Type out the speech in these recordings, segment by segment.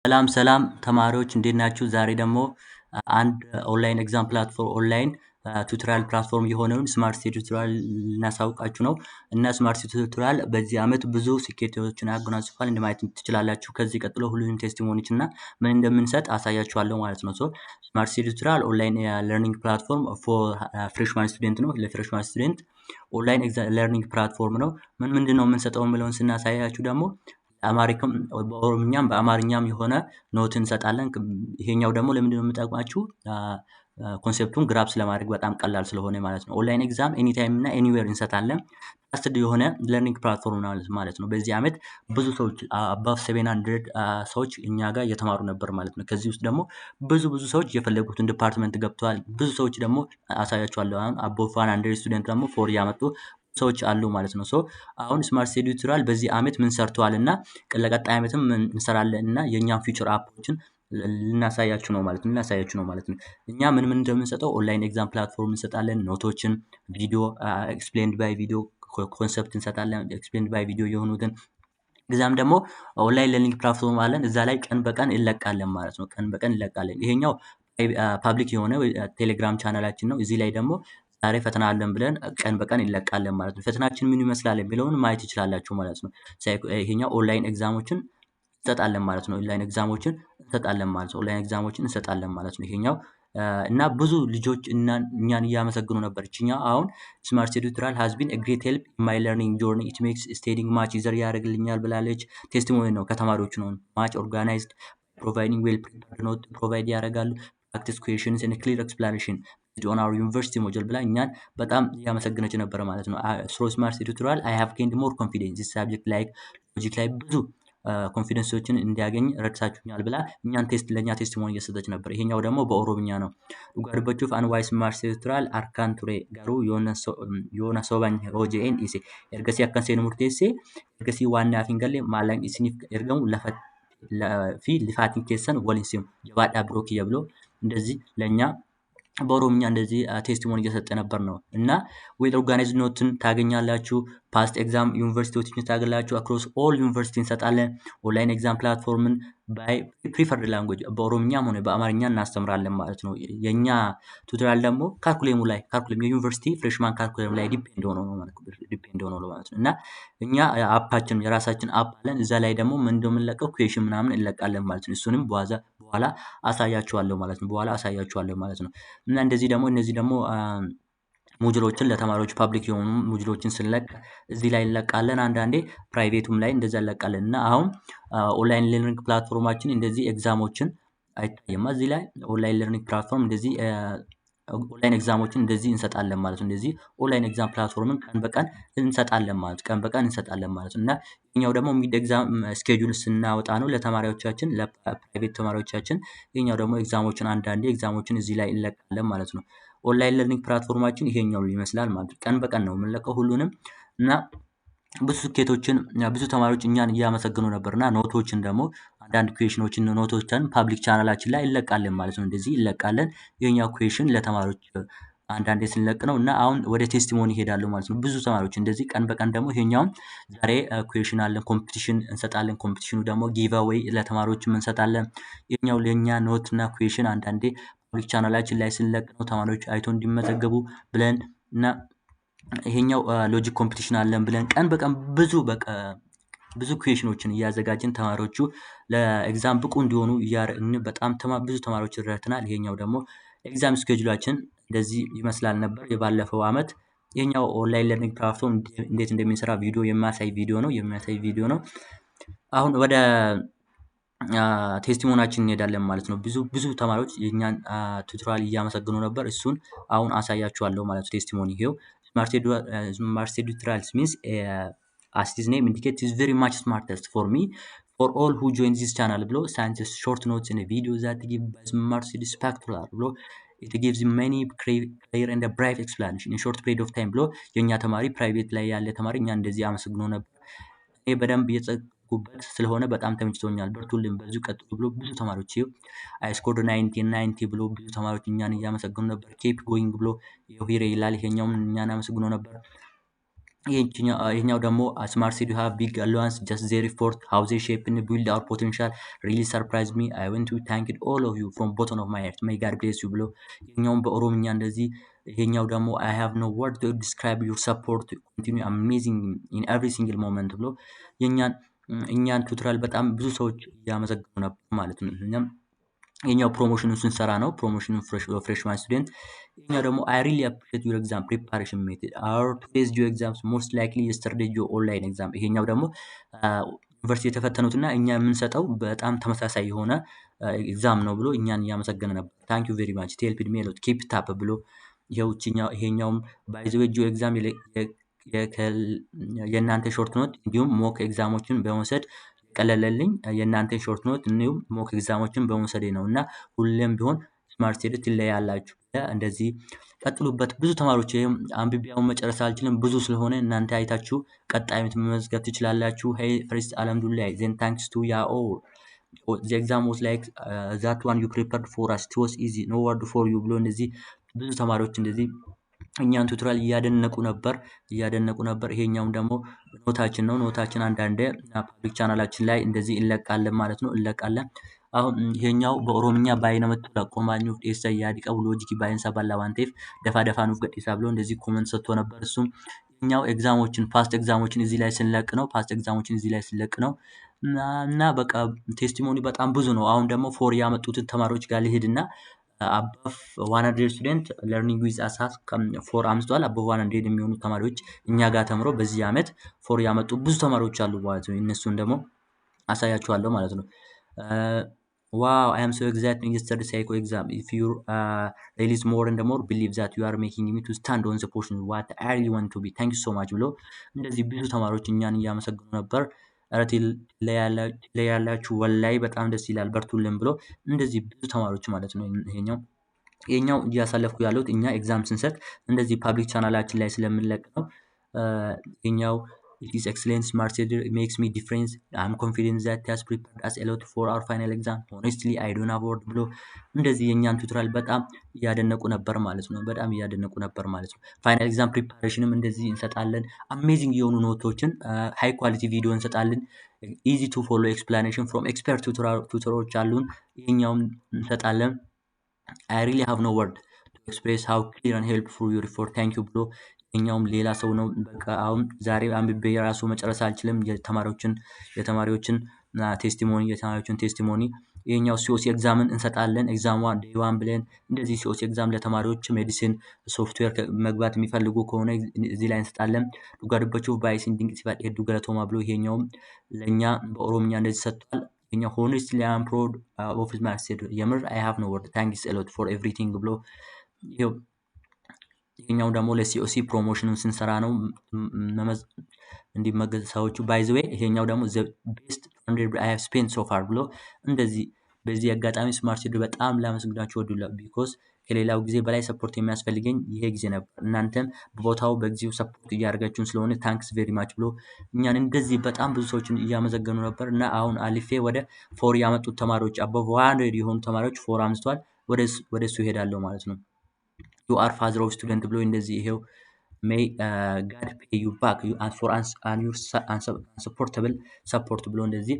ሰላም ሰላም ተማሪዎች፣ እንዴት ናችሁ? ዛሬ ደግሞ አንድ online exam platform፣ online tutorial platform የሆነውን Smart Tutorial ልናሳውቃችሁ ነው። እና Smart Tutorial በዚህ ዓመት ብዙ ስኬቶችን አጎናጽፏል፣ እንደማየት ትችላላችሁ። ከዚህ ቀጥሎ ሁሉንም testimony ዎች እና ምን እንደምንሰጥ አሳያችኋለሁ ማለት ነው። So Smart Tutorial online learning platform for freshman student ነው። ለ freshman student online learning platform ነው። ምን ምንድን ነው የምንሰጠው የሚለውን ስናሳያችሁ ደግሞ አማሪክም በኦሮምኛም በአማርኛም የሆነ note እንሰጣለን። ይሄኛው ደግሞ ለምንድን ነው የሚጠቅማችሁ? Concept ኡን grasp ለማድረግ በጣም ቀላል ስለሆነ ማለት ነው። Online exam anytime እና anywhere እንሰጣለን። Trusted የሆነ learning platform ማለት ነው። በዚህ ዓመት ብዙ ሰዎች፣ above 700 ሰዎች እኛ ጋር እየተማሩ ነበር ማለት ነው። ከዚህ ውስጥ ደግሞ ብዙ ብዙ ሰዎች የፈለጉትን department ገብተዋል። ብዙ ሰዎች ደግሞ አሳያችኋለሁ። አሁን above 100 student ደግሞ 4 ያመጡ ሰዎች አሉ ማለት ነው። So አሁን Smart Tutorial በዚህ ዓመት ምን ሰርተዋል እና ለቀጣይ ዓመትም ምን እንሰራለን እና የእኛን future app ኦችን ልናሳያችሁ ነው ማለት ነው። እኛ ምን ምን እንደምንሰጠው፣ online exam platform እንሰጣለን፣ note ኦችን፣ ቪዲዮ explained by video concept እንሰጣለን። Explained by video የሆኑትን exam ደግሞ online learning platform አለን። እዛ ላይ ቀን በቀን እንለቃለን ማለት ነው። ቀን በቀን እንለቃለን። ይሄኛው public የሆነ ቴሌግራም ቻናላችን ነው። እዚህ ላይ ደግሞ ዛሬ ፈተና አለን ብለን ቀን በቀን እንለቃለን ማለት ነው። ፈተናችን ምን ይመስላል የሚለውን ማየት ይችላላችሁ ማለት ነው። ይሄኛው online exam ኦችን እንሰጣለን ማለት ነው። Online exam ኦችን እንሰጣለን ማለት ነው። Online exam ኦችን እንሰጣለን ማለት ነው። ይሄኛው እና ብዙ ልጆች እኛን እያመሰገኑ ነበር። እችኛው አሁን "Smart Tutorial has been great help my learning journey. It makes studying much easier" ያደርግልኛል ብላለች። Testimony ነው፣ ከተማሪዎቹ ነው። Much organized, providing well prepared note provide ያደርጋሉ። Practice questions and clear explanation on our university module ብላ እኛን በጣም እያመሰገነች ነበረ ማለት ነው። "Through Smart Tutorial I have gained more confidence this subject, like logic ላይ ብዙ confidence ኦችን እንዲያገኝ ረድታችሁኛል" ብላ እኛን test ለእኛ testimony እየሰጠች ነበር። ይሄኛው ደግሞ በኦሮምኛ ነው። "Dhugaa dubbachuuf ani waa'ee Smart Tutorial arkaan ture, garuu yoona soban hojeen dhiise. Ergasii akkan seenu murteesse. Ergasii waan naaf hin galle maallaqni isiniif ergamu lafa fi lifaatiin keessan wal hin simu. Jabaadhaa bro kiyya" ብሎ እንደዚህ ለእኛ በኦሮምኛ እንደዚህ testimony እየሰጠ ነበር ነው። እና well organized note ን ታገኛላችሁ። Past exam ዩኒቨርሲቲዎችን ታገኛላችሁ። Across all university እንሰጣለን። Online exam platform ን by preferred language በኦሮምኛም ሆነ በአማርኛ እናስተምራለን ማለት ነው። የኛ tutorial ደግሞ curriculum ኡ ላይ፣ curriculum የዩኒቨርሲቲ freshman curriculum ላይ depend ሆኖ ነው ማለት ነው። እና እኛ app ኣችን፣ የራሳችን app አለን። እዛ ላይ ደግሞ ምን እንደምንለቀው question ምናምን እንለቃለን ማለት ነው። እሱንም በኋላ አሳያችኋለሁ ማለት ነው። በኋላ አሳያችኋለሁ ማለት ነው። እና እንደዚህ ደግሞ እነዚህ ደግሞ module ኦችን ለተማሪዎች public የሆኑ module ኦችን ስንለቅ እዚህ ላይ እንለቃለን። አንዳንዴ private ኡም ላይ እንደዛ እንለቃለን። እና አሁን online learning platform ኣችን እንደዚህ exam ኦችን አይታይም። እዚህ ላይ online learning platform እንደዚህ online exam ኦችን እንደዚህ እንሰጣለን ማለት ነው። እንደዚህ online exam platform ን ቀን በቀን እንሰጣለን ማለት፣ ቀን በቀን እንሰጣለን ማለት ነው። እና ይሄኛው ደግሞ mid exam schedule ስናወጣ ነው ለተማሪዎቻችን፣ ለ private ተማሪዎቻችን። ይሄኛው ደግሞ exam ኦችን፣ አንዳንዴ exam ኦችን እዚህ ላይ እንለቃለን ማለት ነው። Online learning platform ኣችን ይሄኛው ይመስላል ማለት ነው። ቀን በቀን ነው የምንለቀው ሁሉንም። እና ብዙ ስኬቶችን፣ ብዙ ተማሪዎች እኛን እያመሰገኑ ነበር። እና note ኦችን ደግሞ፣ አንዳንድ question ኦችን፣ note ኦችን public channel ኣችን ላይ እንለቃለን ማለት ነው። እንደዚህ እንለቃለን። ይሄኛው question ለተማሪዎች አንዳንዴ ስንለቅ ነው። እና አሁን ወደ testimony ይሄዳሉ ማለት ነው። ብዙ ተማሪዎች እንደዚህ ቀን በቀን ደግሞ ይሄኛውን ዛሬ question አለን፣ competition እንሰጣለን። Competition ኑ ደግሞ giveaway ለተማሪዎችም እንሰጣለን። ይሄኛው ለእኛ note እና question አንዳንዴ public channel ኣችን ላይ ስንለቅ ነው፣ ተማሪዎች አይቶ እንዲመዘገቡ ብለን። እና ይሄኛው logic competition አለን ብለን ቀን በቀን ብዙ በቃ ብዙ question ኦችን እያዘጋጀን ተማሪዎቹ ለ exam ብቁ እንዲሆኑ እያደረግን በጣም ብዙ ተማሪዎች ረድተናል። ይሄኛው ደግሞ exam schedule ኣችን እንደዚህ ይመስላል ነበር የባለፈው አመት። ይሄኛው online learning platform እንዴት እንደሚሰራ ቪዲዮ የሚያሳይ ቪዲዮ ነው። አሁን ወደ testimony ኣችን እንሄዳለን ማለት ነው። ብዙ ብዙ ተማሪዎች የእኛን tutorial እያመሰገኑ ነበር። እሱን አሁን አሳያችኋለሁ ማለት ነው። Testimony ይሄው። "Smart Tutorials means, as its name indicates, is very much smartest for me, for all who join this channel" ብሎ "science short notes and video that give by Smart spectacular" ብሎ "it gives many clear and brief explanation in short period of time" ብሎ የእኛ ተማሪ፣ private ላይ ያለ ተማሪ እኛ እንደዚህ አመስግኖ ነበር። እኔ በደንብ እየተጠቀምኩበት ስለሆነ በጣም ተመችቶኛል፣ በርቱልን፣ በዚሁ ቀጥሉ ብሎ ብዙ ተማሪዎች ይኸው "I scored 90 90" ብሎ ብዙ ተማሪዎች እኛን እያመሰገኑ ነበር። "Keep going" ብሎ ይኸው ሂሬ ይላል። ይሄኛውም እኛን አመስግኖ ነበር። ይሄኛው ደግሞ Smart Seed have big allowance just their effort how they shape and build our potential really surprise me. I want to thank all of you from bottom of my heart. May God bless you ብሎ ይሄኛውም በኦሮምኛ እንደዚህ። ይሄኛው ደግሞ I have no word to describe your support, continue amazing in every single moment ብሎ እኛን tutorial በጣም ብዙ ሰዎች እያመሰገኑ ነበር ማለት ነው። እኛም ይሄኛው promotion ኑን ስንሰራ ነው። Promotion ኑን freshman student። ይሄኛው ደግሞ I really appreciate your exam preparation method. Our today's GO exams most likely yesterday GO online exam። ይሄኛው ደግሞ ዩኒቨርሲቲ የተፈተኑትና እኛ የምንሰጠው በጣም ተመሳሳይ የሆነ exam ነው ብሎ እኛን እያመሰገነ ነበር። Thank you very much, it helped me a lot, keep it up ብሎ ይሄኛውም by the way GO exam የእናንተ short note እንዲሁም mock exam ኦችን በመውሰድ ቀለለልኝ፣ የእናንተን short note እንዲሁም mock exam ኦችን በመውሰዴ ነው እና ሁሌም ቢሆን Smart Seed ትለያላችሁ፣ እንደዚህ ቀጥሉበት። ብዙ ተማሪዎች ይሄም አንብቤ አሁን መጨረስ አልችልም፣ ብዙ ስለሆነ እናንተ አይታችሁ ቀጣይ መመዝገብ ትችላላችሁ። Hey, first አልሐምዱሊላህ, then thanks to you all. The exam was like that one you prepared for us. It was easy, no word for you ብሎ እንደዚህ ብዙ ተማሪዎች እንደዚህ እኛን tutorial እያደነቁ ነበር። ይሄኛውም ደግሞ note ኣችን ነው። Note ኣችን አንዳንዴ public channel ኣችን ላይ እንደዚህ እንለቃለን ማለት ነው፣ እንለቃለን። አሁን ይሄኛው በኦሮምኛ baay'ee namatti tola qomaan nuuf dhiyeessa yaadi qabu loojikii baay'een isaa bal'aa waan ta'eef dafaa dafaa nuuf gadhiisaa ብሎ እንደዚህ comment ሰጥቶ ነበር። እሱም ይሄኛው exam ኦችን past exam ኦችን እዚህ ላይ ስንለቅ ነው። Past exam ኦችን እዚህ ላይ ስንለቅ ነው። እና በቃ testimony በጣም ብዙ ነው። አሁን ደግሞ 4 ያመጡትን ተማሪዎች ጋር ልሄድና above 100 student learning with us 4 አምጥቷል። Above 100 የሚሆኑ ተማሪዎች እኛ ጋር ተምሮ በዚህ አመት 4 ያመጡ ብዙ ተማሪዎች አሉ ማለት ነው። እነሱን ደግሞ አሳያችኋለሁ ማለት ነው። Wow, I am so excited yesterday psycho exam. If you release more and more, believe that you are making me to stand on the position what I really want to be. Thank you so much ብሎ እንደዚህ ብዙ ተማሪዎች እኛን እያመሰገኑ ነበር። ኧረ ትለያላችሁ ወላሂ በጣም ደስ ይላል፣ በርቱልን ብሎ እንደዚህ ብዙ ተማሪዎች ማለት ነው። ይሄኛው እያሳለፍኩ ያለሁት እኛ exam ስንሰጥ እንደዚህ public channel ኣችን ላይ ስለምንለቅ ነው። ይሄኛው it is excellent. Smart Seed makes me difference. I'm confident that has prepared us a lot for our final exam. Honestly, I don't have word ብሎ እንደዚህ የእኛን tutorial በጣም እያደነቁ ነበር ማለት ነው። በጣም እያደነቁ ነበር ማለት ነው። Final exam preparation ም እንደዚህ እንሰጣለን። Amazing የሆኑ note ኦችን፣ high quality ቪዲዮ እንሰጣለን። Easy to follow explanation from expert tutor ኦች አሉን። ይሄኛውም እንሰጣለን። I really have no word to express how clear and helpful your effort. Thank you ብሎ ይሄኛውም ሌላ ሰው ነው። በቃ አሁን ዛሬ አንብቤ የራሱ መጨረስ አልችልም። የተማሪዎችን testimony። ይሄኛው COC exam ን እንሰጣለን። Exam one day one ብለን እንደዚህ COC exam ለተማሪዎች medicine፣ software መግባት የሚፈልጉ ከሆነ እዚህ ላይ እንሰጣለን። Dhugaa dubbachuuf baay'ee isin dinqisiifadha, hedduu galatoomaa ብሎ ይሄኛውም ለእኛ በኦሮምኛ እንደዚህ ሰጥቷል። ይሄኛው honestly I'm proud of Smart Seed, የምር I have no word, thanks a lot for everything ብሎ ይኸው ይሄኛው ደግሞ ለ COC promotion ኑን ስንሰራ ነው። እንዲመገዝ ሰዎቹ by the way ይሄኛው ደግሞ the best 100 I have spent so far ብሎ እንደዚህ በዚህ አጋጣሚ Smart Seed በጣም ላመሰግናችሁ እወዳለሁ because ከሌላው ጊዜ በላይ support የሚያስፈልገኝ ይሄ ጊዜ ነበር። እናንተም በቦታው በጊዜው support እያደረጋችሁን ስለሆነ thanks very much ብሎ እኛን እንደዚህ በጣም ብዙ ሰዎችን እያመሰገኑ ነበር። እና አሁን አልፌ ወደ 4 ያመጡት ተማሪዎች፣ above 100 የሆኑ ተማሪዎች 4 አምጥተዋል። ወደ እሱ እሄዳለሁ ማለት ነው። You are father of student ብሎ እንደዚህ ይሄው may God pay you back for your unsupportable support ብሎ እንደዚህ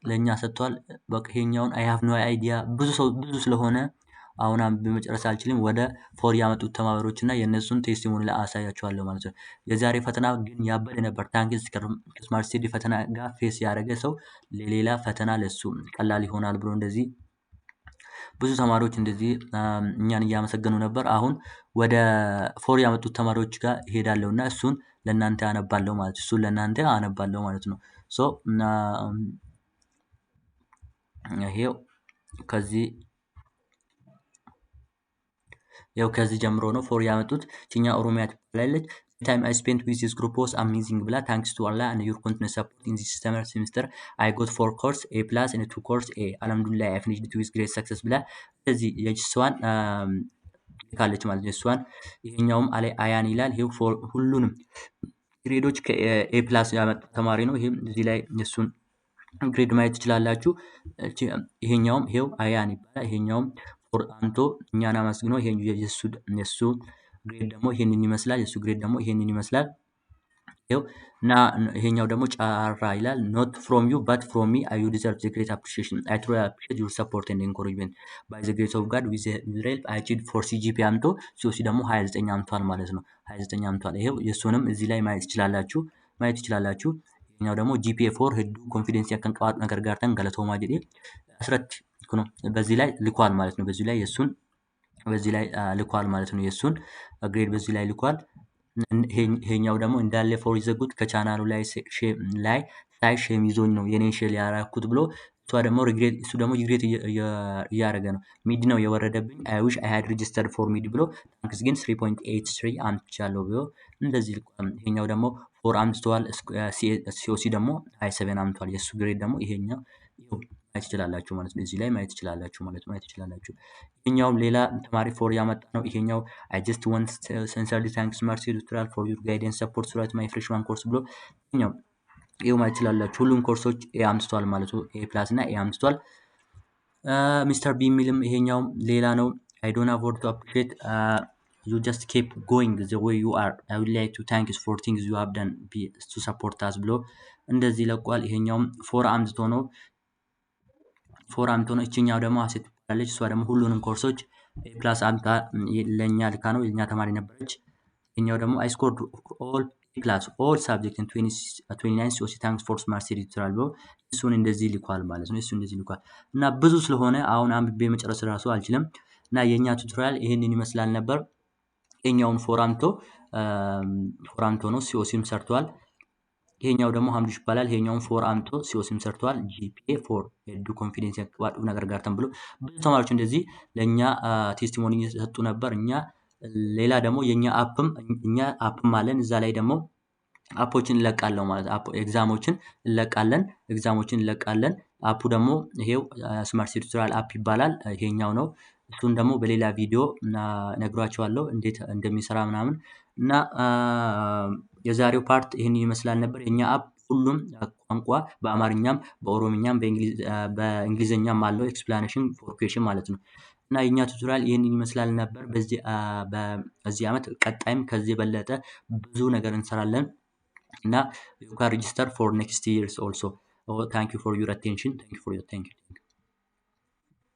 ለእኛ ሰጥቷል። በቃ ይሄኛውን I have no idea፣ ብዙ ሰው ብዙ ስለሆነ አሁን አንብቤ መጨረስ አልችልም። ወደ 4 ያመጡት ተማሪዎች እና የእነሱን testimony ላይ አሳያችኋለሁ ማለት ነው። የዛሬ ፈተና ግን ያበደ ነበር። Thanks። ከ Smart Seed ፈተና ጋር face ያደረገ ሰው ለሌላ ፈተና ለሱ ቀላል ይሆናል ብሎ እንደዚህ ብዙ ተማሪዎች እንደዚህ እኛን እያመሰገኑ ነበር። አሁን ወደ 4 ያመጡት ተማሪዎች ጋር እሄዳለሁ እና እሱን ለእናንተ አነባለሁ ማለት ነው። እሱን ለእናንተ አነባለሁ ማለት ነው። So ይሄው ከዚህ ጀምሮ ነው 4 ያመጡት። ቺኛ ኦሮሚያ ትባላለች። Time I spent with this group was amazing ብላ thanks to Allah and your continuous support in this summer semester I got four course A plus and two course A. አልሐምዱሊላህ, I finished with great success ብላ እንደዚህ የእሷን ልካለች ማለት ነው። እሷን ይሄኛውም አለ አያን ይላል። ይሄው ሁሉንም grade ኦች ከ A plus ያመጣ ተማሪ ነው። ይሄም እዚህ ላይ የእሱን grade ማየት ትችላላችሁ። ይሄኛውም ይሄው አያን ይባላል። ይሄኛውም 4 አምጥቶ እኛን አመስግኖ ይሄ የሱ grade ደግሞ ይሄንን ይመስላል። የሱ grade ደግሞ ይሄንን ይመስላል። ይኸው እና ይሄኛው ደግሞ ጫራ ይላል። Not from you but from me, you deserve the great appreciation. I truly appreciate your support and encouragement. By the grace of God, with your help, I achieved 4 CGPA አምጥቶ COC ደግሞ 29 አምጥቷል ማለት ነው። 29 አምጥቷል። ይሄው የእሱንም እዚህ ላይ ማየት ትችላላችሁ። ይሄኛው ደግሞ GPA 4 hedduu confidence akkan qabaadhu na gargaartan, galatoomaa jedhee asirratti kun በዚህ ላይ ልኳል ማለት ነው። በዚህ ላይ የእሱን በዚህ ላይ ልኳል ማለት ነው። የእሱን grade በዚህ ላይ ልኳል። ይሄኛው ደግሞ እንዳለ 4 ይዘጉት ከቻናሉ ላይ ላይ ሳይ shame ይዞኝ ነው የኔን share ያራኩት ብሎ እሷ ደግሞ regret እሱ ደግሞ regret እያደረገ ነው። Mid ነው የወረደብኝ፣ I wish I had registered for mid ብሎ thanks ግን 3.83 አምጥቻለሁ ብሎ እንደዚህ። ይሄኛው ደግሞ 4 አምጥተዋል። COC ደግሞ 27 አምጥቷል። የእሱ grade ደግሞ ይሄኛው ማየት ትችላላችሁ ማለት ነው። እዚህ ላይ ማየት ትችላላችሁ ማለት ማየት ትችላላችሁ። ይሄኛውም ሌላ ተማሪ 4 ያመጣ ነው። ይሄኛው I just want sincerely thanks Smart Tutorial for your guidance, support throughout my freshman course ብሎ ይሄኛው ይኸው ማየት ትችላላችሁ። ሁሉም ኮርሶች A አምጥቷል ማለት ነው። A plus እና A አምጥቷል። ሚስተር ቢ የሚልም ይሄኛውም ሌላ ነው። I don't have word to appreciate you, just keep going the way you are. I would like to thanks for things you have done to support us ብሎ እንደዚህ ለቋል። ይሄኛውም 4 አምጥቶ ነው፣ 4 አምጥቶ ነው። እችኛው ደግሞ ሀሴት ትባላለች። እሷ ደግሞ ሁሉንም ኮርሶች A plus አምጥታ ለእኛ ልካ ነው፣ የእኛ ተማሪ ነበረች። ይሄኛው ደግሞ I scored all class, all subject 29 COC, thanks for Smart City Tutorial ብሎ እሱን እንደዚህ ልኳል ማለት ነው። እሱን እንደዚህ ልኳል እና ብዙ ስለሆነ አሁን አንብቤ መጨረስ ራሱ አልችልም። እና የእኛ tutorial ይህንን ይመስላል ነበር። ይሄኛውን 4 አምጥቶ፣ 4 አምጥቶ ነው፣ COC ም ሰርቷል። ይሄኛው ደግሞ ሀምዱሽ ይባላል። ይሄኛውን 4 አምጥቶ COC ም ሰርቷል። GPA 4 hedduu confidence qabaadhu na gargaartan ብሎ ብዙ ተማሪዎች እንደዚህ ለእኛ testimony እየሰጡ ነበር። እኛ ሌላ ደግሞ የኛ app ም እኛ app ም አለን። እዛ ላይ ደግሞ app ኦችን እንለቃለን ማለት exam ኦችን እንለቃለን፣ exam ኦችን እንለቃለን። App ኡ ደግሞ ይሄው Smart Tutorial app ይባላል። ይሄኛው ነው። እሱን ደግሞ በሌላ ቪዲዮ ነግሯቸዋለሁ እንዴት እንደሚሰራ ምናምን። እና የዛሬው part ይህንን ይመስላል ነበር። የኛ app ሁሉም ቋንቋ በአማርኛም በኦሮምኛም በእንግሊዝኛም አለው explanation for question ማለት ነው። እና የኛ tutorial ይህንን ይመስላል ነበር። በዚህ ዓመት ቀጣይም ከዚህ የበለጠ ብዙ ነገር እንሰራለን። እና you can register for next years also. Thank you for your attention. Thank you for your thank you.